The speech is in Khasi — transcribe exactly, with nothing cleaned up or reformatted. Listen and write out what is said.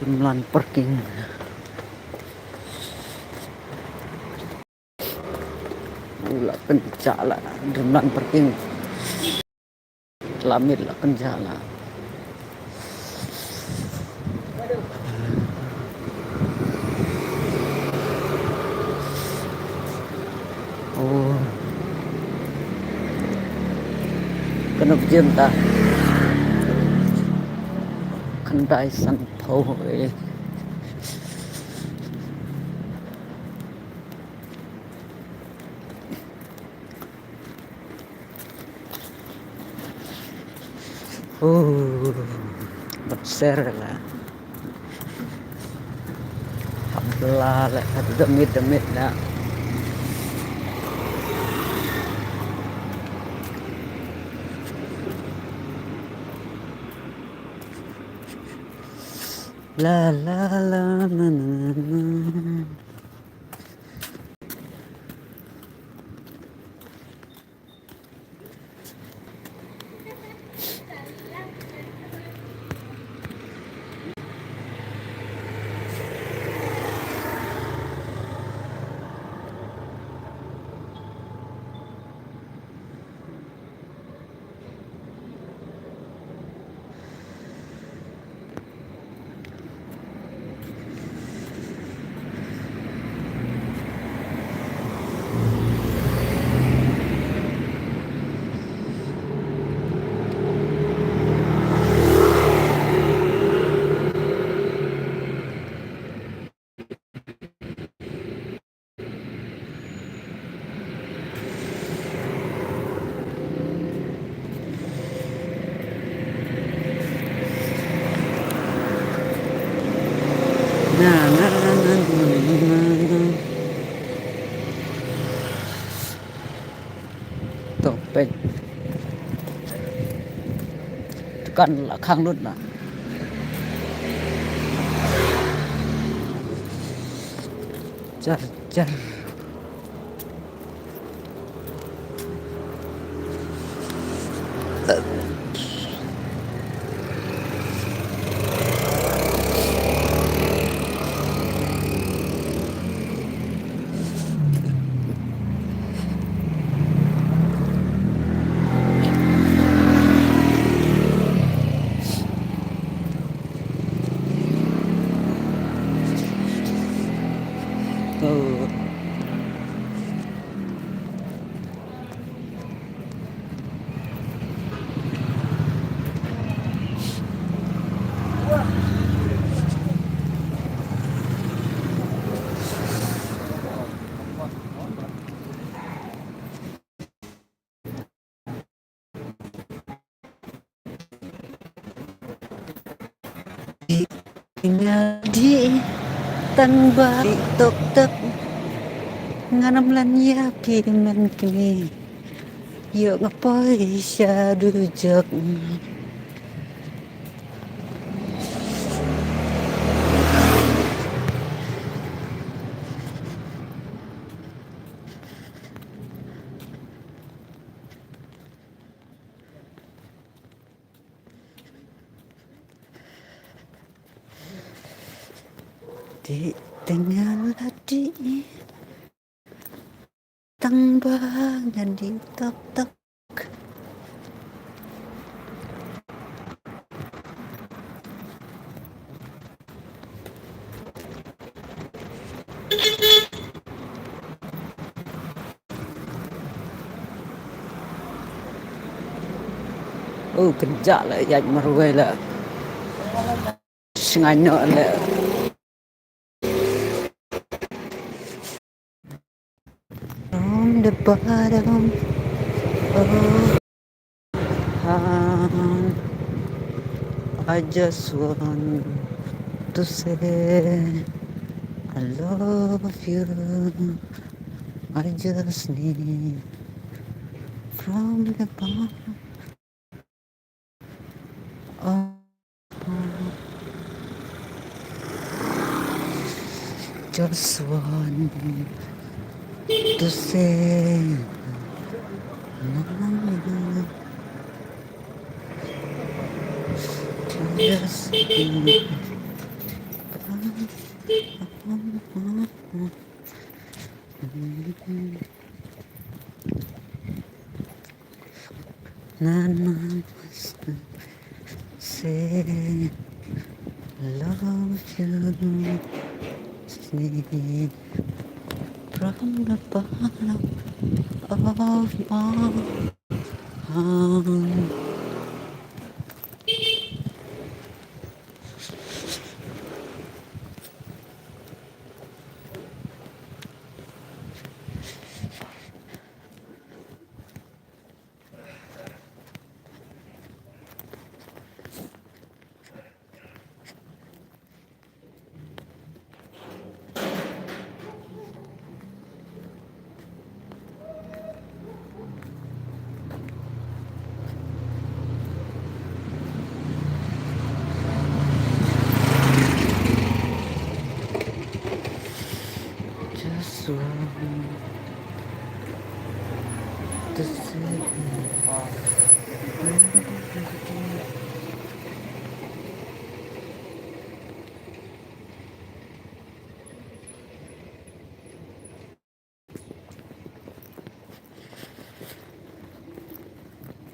Mlan parking. La pynjah la, mlan parking. La miet la pynjah la. Oh. Kano jin ta. Khyndai sanphew, eh. Uh, bad ser la. Hap la la, hap demit demit la. La la la la la la. To peit. Dukan la khang lut na. Jar jar. Nga dih tang ba tok tok. Ngan ym lah ïa phi mynne kine. Ïoh nga poi sha dujok. Dih tang nga la dih. Tang ba nga dih tok tok. Oh, kynjah la ïaid marwei la. Sngewbha la. From the bottom of heart, I just want to say I love you. I just need from the bottom. Oh, just want to say, no, no, no, no. Just None of us say love you, sleep from the bottom of my heart. Just want to say